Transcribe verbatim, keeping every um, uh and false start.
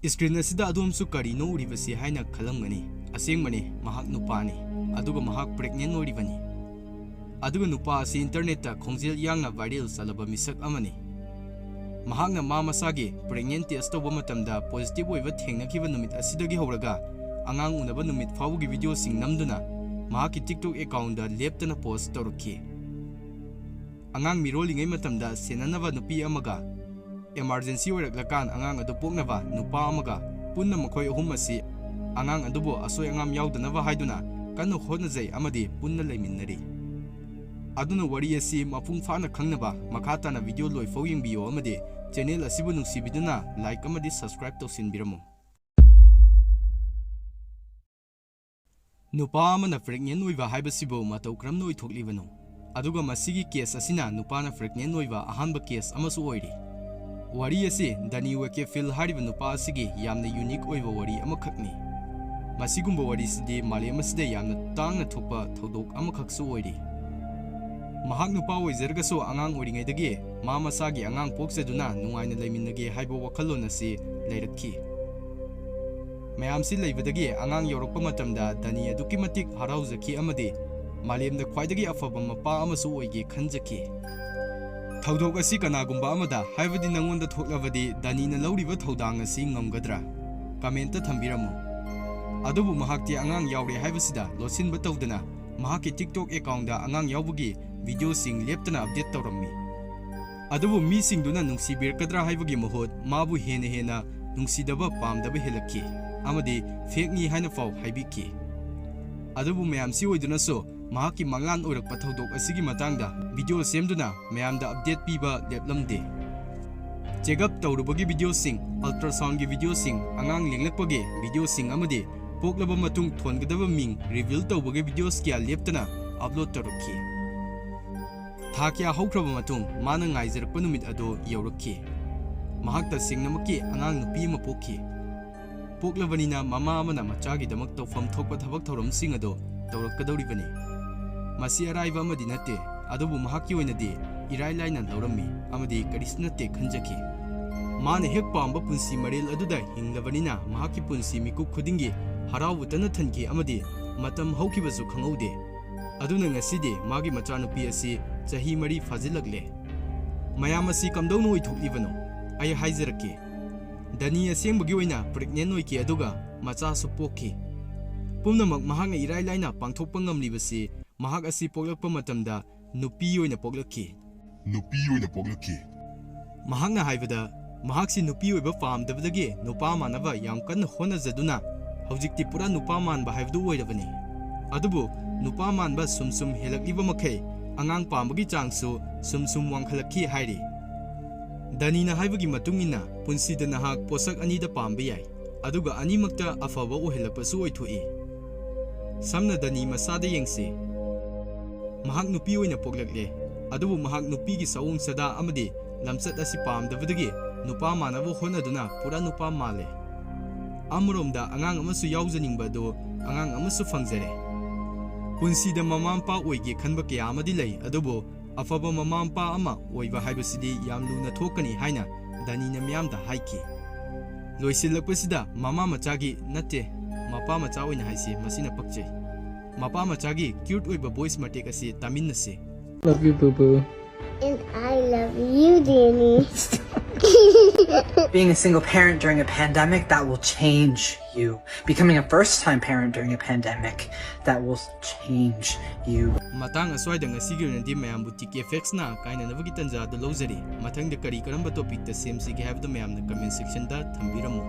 Screen ꯑꯁꯤꯗ ꯑꯗꯣꯝꯁꯨ ꯀꯔꯤꯅꯣ ꯎꯔꯤꯕꯁꯤ ꯍꯥꯏꯅ ꯈꯜꯂꯝꯒꯅꯤ꯫ ꯑꯁꯦꯡꯕꯅꯤ, ꯃꯍꯥꯛ ꯅꯨꯄꯥꯅꯤ, ꯑꯗꯨꯒ ꯃꯍꯥꯛ pregnant ꯑꯣꯏꯔꯤꯕꯅꯤ꯫ ꯑꯗꯨꯒ ꯅꯨꯄꯥ ꯑꯁꯤ internetꯇ ꯈꯣꯡꯖꯦꯜ ꯌꯥꯡꯅ viral ꯆꯠꯂꯕ ꯃꯤꯁꯛ ꯑꯃꯅꯤ꯫ ꯃꯍꯥꯛꯅ ꯃꯥ ꯃꯁꯥꯒꯤ pregnant test ꯇꯧꯕ ꯃꯇꯝꯗ positive ꯑꯣꯏꯕ ꯊꯦꯡꯅꯈꯤꯕ ꯅꯨꯃꯤꯠ ꯑꯁꯤꯗꯒꯤ ꯍꯧꯔꯒ ꯑꯉꯥꯡ ꯎꯅꯕ ꯅꯨꯃꯤꯠ ꯐꯥꯎꯕꯒꯤ videoꯁꯤꯡ ꯅꯝꯗꯨꯅ ꯃꯍꯥꯛꯀꯤ TikTok accountꯇ ꯂꯦꯞꯇꯅ post ꯇꯧꯔꯛꯈꯤ꯫ ꯑꯉꯥꯡ ꯃꯤꯔꯣꯜꯂꯤꯉꯩ ꯃꯇꯝꯗ ꯁꯦꯟꯅꯅꯕ ꯅꯨꯄꯤ ꯑꯃꯒ, emergency ꯑꯣꯏꯔꯛꯂꯀꯥꯟ ꯑꯉꯥꯡ ꯑꯗꯨ ꯄꯣꯛꯅꯕ ꯅꯨꯄꯥ ꯑꯃꯒ, ꯄꯨꯟꯅ ꯃꯈꯣꯏ ꯑꯍꯨꯝ ꯑꯁꯤ ꯑꯉꯥꯡ ꯑꯗꯨꯕꯨ ꯑꯁꯣꯏ ꯑꯉꯥꯝ ꯌꯥꯎꯗꯅꯕ ꯍꯥꯏꯗꯨꯅ ꯀꯟꯅ ꯍꯣꯠꯅꯖꯩ ꯑꯃꯗꯤ ꯄꯨꯟꯅ ꯂꯩꯃꯤꯟꯅꯔꯤ꯫ ꯑꯗꯨꯅ ꯋꯥꯔꯤ ꯑꯁꯤ ꯃꯄꯨꯡ ꯐꯥꯅ ꯈꯪꯅꯕ ꯃꯈꯥ ꯇꯥꯅ video ꯂꯣꯏꯐꯥꯎ ꯌꯦꯡꯕꯤꯌꯨ ꯑꯃꯗꯤ channel ꯑꯁꯤꯕꯨ ꯅꯨꯡꯁꯤꯕꯤꯗꯨꯅ like ꯑꯃꯗꯤ subscribe ꯇꯧꯁꯤꯟꯕꯤꯔꯝꯃꯨ꯫ ꯅꯨꯄꯥ ꯑꯃꯅ pregnant ꯑꯣꯏꯕ ꯍꯥꯏꯕꯁꯤꯕꯨ ꯃꯇꯧ ꯀꯔꯝꯅ ꯑꯣꯏꯊꯣꯛꯂꯤꯕꯅꯣ? ꯑꯗꯨꯒ ꯃꯁꯤꯒꯤ case ꯑꯁꯤꯅ ꯅꯨꯄꯥꯅ pregnant ꯑꯣꯏꯕ ꯑꯍꯥꯟꯕ case ꯑꯃꯁꯨ ꯑꯣꯏꯔꯤ꯫ ꯋꯥꯔꯤ ꯑꯁꯤ Danny Wakefield ꯍꯥꯏꯔꯤꯕ ꯅꯨꯄꯥ ꯑꯁꯤꯒꯤ ꯌꯥꯝꯅ unique ꯑꯣꯏꯕ ꯋꯥꯔꯤ ꯑꯃꯈꯛꯅꯤ꯫ ꯃꯁꯤꯒꯨꯝꯕ ꯋꯥꯔꯤꯁꯤꯗꯤ ꯃꯥꯂꯦꯝ ꯑꯁꯤꯗ ꯌꯥꯝꯅ ꯇꯥꯡꯅ ꯊꯣꯛꯄ ꯊꯧꯗꯣꯛ ꯑꯃꯈꯛꯁꯨ ꯑꯣꯏꯔꯤ꯫ ꯃꯍꯥꯛ ꯅꯨꯄꯥ ꯑꯣꯏꯖꯔꯒꯁꯨ ꯑꯉꯥꯡ ꯑꯣꯏꯔꯤꯉꯩꯗꯒꯤ ꯃꯥ ꯃꯁꯥꯒꯤ ꯑꯉꯥꯡ ꯄꯣꯛꯆꯗꯨꯅ ꯅꯨꯡꯉꯥꯏꯅ ꯂꯩꯃꯤꯟꯅꯒꯦ ꯍꯥꯏꯕ ꯋꯥꯈꯜꯂꯣꯟ ꯑꯁꯤ ꯂꯩꯔꯛꯈꯤ꯫ ꯃꯌꯥꯝꯁꯤ ꯂꯩꯕꯗꯒꯤ ꯑꯉꯥꯡ ꯌꯥꯎꯔꯛꯄ ꯃꯇꯝꯗ ꯗꯅꯤ ꯑꯗꯨꯛꯀꯤ ꯃꯇꯤꯛ ꯍꯔꯥꯎꯖꯈꯤ ꯑꯃꯗꯤ ꯃꯥꯂꯦꯝꯗ ꯈ꯭ꯋꯥꯏꯗꯒꯤ ꯑꯐꯕ ꯃꯄꯥ ꯑꯃꯁꯨ ꯑꯣꯏꯒꯦ ꯈꯟꯖꯈꯤ꯫ ꯊꯧꯗꯣꯛ ꯑꯁꯤ ꯀꯅꯥꯒꯨꯝꯕ ꯑꯃꯗ, ꯍꯥꯏꯕꯗꯤ ꯅꯪꯉꯣꯟꯗ ꯊꯣꯛꯂꯕꯗꯤ ꯗꯅꯤꯅ ꯂꯧꯔꯤꯕ ꯊꯧꯗꯥꯡ ꯑꯁꯤ ꯉꯝꯒꯗ꯭ꯔꯥ? Commentꯇ ꯊꯝꯕꯤꯔꯝꯃꯨ꯫ ꯑꯗꯨꯕꯨ ꯃꯍꯥꯛꯇꯤ ꯑꯉꯥꯡ ꯌꯥꯎꯔꯦ ꯍꯥꯏꯕꯁꯤꯗ ꯂꯣꯠꯁꯤꯟꯕ ꯇꯧꯗꯅ ꯃꯍꯥꯛꯀꯤ TikTok accountꯇ ꯑꯉꯥꯡ ꯌꯥꯎꯕꯒꯤ videoꯁꯤꯡ ꯂꯦꯞꯇꯅ update ꯇꯧꯔꯝꯃꯤ꯫ ꯑꯗꯨꯕꯨ ꯃꯤꯁꯤꯡꯗꯨꯅ ꯅꯨꯡꯁꯤꯕꯤꯔꯛꯀꯗ꯭ꯔꯥ ꯍꯥꯏꯕꯒꯤ ꯃꯍꯨꯠ ꯃꯥꯕꯨ ꯍꯦꯟꯅ ꯍꯦꯟꯅ ꯅꯨꯡꯁꯤꯗꯕ ꯄꯥꯝꯗꯕ ꯍꯦꯜꯂꯛꯈꯤ ꯑꯃꯗꯤ fakeꯅꯤ ꯍꯥꯏꯅ ꯐꯥꯎ ꯍꯥꯏꯕꯤꯈꯤ꯫ ꯑꯗꯨꯕꯨ ꯃꯌꯥꯝꯁꯤ ꯑꯣꯏꯗꯨꯅꯁꯨ ꯃꯍꯥꯛꯀꯤ ꯃꯪꯂꯥꯟ ꯑꯣꯏꯔꯛꯄ ꯊꯧꯗꯣꯛ ꯑꯁꯤꯒꯤ ꯃꯇꯥꯡꯗ video ꯁꯦꯝꯗꯨꯅ ꯃꯌꯥꯝꯗ update ꯄꯤꯕ ꯂꯦꯞꯂꯝꯗꯦ꯫ Check up ꯇꯧꯔꯨꯕꯒꯤ videoꯁꯤꯡ, ultrasoundꯒꯤ videoꯁꯤꯡ, ꯑꯉꯥꯡ ꯂꯦꯡꯂꯛꯄꯒꯤ videoꯁꯤꯡ ꯑꯃꯗꯤ ꯄꯣꯛꯂꯕ ꯃꯇꯨꯡ ꯊꯣꯟꯒꯗꯕ ꯃꯤꯡ reveal ꯇꯧꯕꯒꯤ videos ꯀꯌꯥ ꯂꯦꯞꯇꯅ upload ꯇꯧꯔꯛꯈꯤ꯫ ꯊꯥ ꯀꯌꯥ ꯍꯧꯈ꯭ꯔꯕ ꯃꯇꯨꯡ ꯃꯥꯅ ꯉꯥꯏꯖꯔꯛꯄ ꯅꯨꯃꯤꯠ ꯑꯗꯨ ꯌꯧꯔꯛꯈꯤ꯫ ꯃꯍꯥꯛ ꯇꯁꯦꯡꯅꯃꯛꯀꯤ ꯑꯉꯥꯡ ꯅꯨꯄꯤ ꯑꯃ ꯄꯣꯛꯈꯤ꯫ ꯄꯣꯛꯂꯕꯅꯤꯅ ꯃꯃꯥ ꯑꯃꯅ ꯃꯆꯥꯒꯤꯗꯃꯛ ꯇꯧꯐꯝ ꯊꯣꯛꯄ ꯊꯕꯛ ꯊꯧꯔꯝꯁꯤꯡ ꯑꯗꯨ ꯇꯧꯔꯛꯀꯗꯧꯔꯤꯕꯅꯤ꯫ ꯃꯁꯤ ꯑꯔꯥꯏꯕ ꯑꯃꯗꯤ ꯅꯠꯇꯦ, ꯑꯗꯨꯕꯨ ꯃꯍꯥꯛꯀꯤ ꯑꯣꯏꯅꯗꯤ ꯏꯔꯥꯏ ꯂꯥꯏꯅ ꯂꯧꯔꯝꯃꯤ ꯑꯃꯗꯤ ꯀꯔꯤꯁꯨ ꯅꯠꯇꯦ ꯈꯟꯖꯈꯤ꯫ ꯃꯥꯅ ꯍꯦꯛ ꯄꯥꯝꯕ ꯄꯨꯟꯁꯤ ꯃꯔꯦꯜ ꯑꯗꯨꯗ ꯍꯤꯡꯂꯕꯅꯤꯅ ꯃꯍꯥꯛꯀꯤ ꯄꯨꯟꯁꯤ ꯃꯤꯀꯨꯞ ꯈꯨꯗꯤꯡꯒꯤ ꯍꯔꯥꯎꯕꯇꯅ ꯊꯟꯈꯤ ꯑꯃꯗꯤ ꯃꯇꯝ ꯍꯧꯈꯤꯕꯁꯨ ꯈꯪꯍꯧꯗꯦ꯫ ꯑꯗꯨꯅ ꯉꯁꯤꯗꯤ ꯃꯥꯒꯤ ꯃꯆꯥꯅꯨꯄꯤ ꯑꯁꯤ ꯆꯍꯤ ꯃꯔꯤ ꯐꯥꯖꯤꯜꯂꯛꯂꯦ꯫ ꯃꯌꯥꯝ ꯑꯁꯤ ꯀꯝꯗꯧꯅ ꯑꯣꯏꯊꯣꯛꯂꯤꯕꯅꯣ? ꯑꯩ ꯍꯥꯏꯖꯔꯛꯀꯦ꯫ ꯗꯅꯤ ꯑꯁꯦꯡꯕꯒꯤ ꯑꯣꯏꯅ pregnant ꯑꯣꯏꯈꯤ ꯑꯗꯨꯒ ꯃꯆꯥꯁꯨ ꯄꯣꯛꯈꯤ꯫ ꯄꯨꯝꯅꯃꯛ ꯃꯍꯥꯛꯅ ꯏꯔꯥꯏ ꯂꯥꯏꯅ ꯄꯥꯡꯊꯣꯛꯄ ꯉꯝꯂꯤꯕꯁꯤ ꯃꯍꯥꯛ ꯑꯁꯤ ꯄꯣꯛꯂꯛꯄ ꯃꯇꯝꯗ ꯅꯨꯄꯤ ꯑꯣꯏꯅ ꯄꯣꯛꯂꯛꯈꯤ꯫ ꯅꯨꯄꯤ ꯑꯣꯏꯅ ꯄꯣꯛꯂꯛꯈꯤ꯫ ꯃꯍꯥꯛꯅ ꯍꯥꯏꯕꯗ, ꯃꯍꯥꯛꯁꯤ ꯅꯨꯄꯤ ꯑꯣꯏꯕ ꯄꯥꯝꯗꯕꯗꯒꯤ ꯅꯨꯄꯥ ꯃꯥꯟꯅꯕ ꯌꯥꯝ ꯀꯟꯅ ꯍꯣꯠꯅꯖꯗꯨꯅ ꯍꯧꯖꯤꯛꯇꯤ ꯄꯨꯔꯥ ꯅꯨꯄꯥ ꯃꯥꯟꯕ ꯍꯥꯏꯕꯗꯨ ꯑꯣꯏꯔꯕꯅꯤ꯫ ꯑꯗꯨꯕꯨ ꯅꯨꯄꯥ ꯃꯥꯟꯕ ꯁꯨꯝ ꯁꯨꯝ ꯍꯦꯜꯂꯛꯂꯤꯕ ꯃꯈꯩ ꯑꯉꯥꯡ ꯄꯥꯝꯕꯒꯤ ꯆꯥꯡꯁꯨ ꯁꯨꯝ ꯁꯨꯝ ꯋꯥꯡꯈꯠꯂꯛꯈꯤ ꯍꯥꯏꯔꯤ꯫ ꯗꯅꯤꯅ ꯍꯥꯏꯕꯒꯤ ꯃꯇꯨꯡ ꯏꯟꯅ ꯄꯨꯟꯁꯤꯗ ꯅꯍꯥꯛ ꯄꯣꯠꯁꯛ ꯑꯅꯤꯗ ꯄꯥꯝꯕ ꯌꯥꯏ, ꯑꯗꯨꯒ ꯑꯅꯤꯃꯛꯇ ꯑꯐꯕ ꯑꯣꯏꯍꯜꯂꯛꯄꯁꯨ ꯑꯣꯏꯊꯣꯛꯏ꯫ ꯁꯝꯅ ꯗꯅꯤ ꯃꯁꯥꯗ ꯌꯦꯡꯁꯤ꯫ ꯃꯍꯥꯛ ꯅꯨꯄꯤ ꯑꯣꯏꯅ ꯄꯣꯛꯂꯛꯂꯦ, ꯑꯗꯨꯕꯨ ꯃꯍꯥꯛ ꯅꯨꯄꯤꯒꯤ ꯁꯑꯣꯡ ꯁꯥꯗꯥ ꯑꯃꯗꯤ ꯂꯝꯆꯠ ꯑꯁꯤ ꯄꯥꯝꯗꯕꯗꯒꯤ ꯅꯨꯄꯥ ꯃꯥꯟꯅꯕ ꯍꯣꯠꯅꯗꯨꯅ ꯄꯨꯔꯥ ꯅꯨꯄꯥ ꯃꯥꯜꯂꯦ꯫ ꯑꯃꯔꯣꯝꯗ ꯑꯉꯥꯡ ꯑꯃꯁꯨ ꯌꯥꯎꯖꯅꯤꯡꯕ ꯑꯗꯨ ꯑꯉꯥꯡ ꯑꯃꯁꯨ ꯐꯪꯖꯔꯦ꯫ ꯄꯨꯟꯁꯤꯗ ꯃꯃꯥ ꯃꯄꯥ ꯑꯣꯏꯒꯦ ꯈꯟꯕ ꯀꯌꯥ ꯑꯃꯗꯤ ꯂꯩ, ꯑꯗꯨꯕꯨ ꯑꯐꯕ ꯃꯃꯥ ꯃꯄꯥ ꯑꯃ ꯑꯣꯏꯕ ꯍꯥꯏꯕꯁꯤꯗꯤ ꯌꯥꯝ ꯂꯨꯅ ꯊꯣꯛꯀꯅꯤ ꯍꯥꯏꯅ ꯗꯅꯤꯅ ꯃꯤꯌꯥꯝꯗ ꯍꯥꯏꯈꯤ꯫ ꯂꯣꯏꯁꯤꯜꯂꯛꯄꯁꯤꯗ ꯃꯃꯥ ꯃꯆꯥꯒꯤ ꯅꯠꯇꯦ, ꯃꯄꯥ ꯃꯆꯥ ꯑꯣꯏꯅ ꯍꯥꯏꯁꯤ, ꯃꯁꯤꯅ ꯄꯛꯆꯩ꯫ ꯃꯄꯥ ꯃꯆꯥꯒꯤ cute ꯑꯣꯏꯕ voice ꯃꯇꯦꯛ ꯑꯁꯤ ꯇꯥꯃꯤꯟꯅꯁꯤ꯫ Love you, boo boo. And I love you, Danny. Being a single parent during a pandemic, that will change you. Becoming a first time parent during a pandemic, that will change you. ꯃꯇꯥꯡ ꯑꯁ꯭ꯋꯥꯏꯗ ꯉꯁꯤꯒꯤ ꯑꯣꯏꯅꯗꯤ ꯃꯌꯥꯝꯕꯨ TK Factsꯅ ꯀꯥꯏꯅꯅꯕꯒꯤ ꯇꯟꯖꯥ ꯑꯗꯨ ꯂꯧꯖꯔꯤ꯫ ꯃꯊꯪꯗ ꯀꯔꯤ ꯀꯔꯝꯕ topicꯇ ꯁꯦꯝꯁꯤꯒꯦ ꯍꯥꯏꯕꯗꯨ ꯃꯌꯥꯝꯅ comment sectionꯗ ꯊꯝꯕꯤꯔꯝꯃꯨ꯫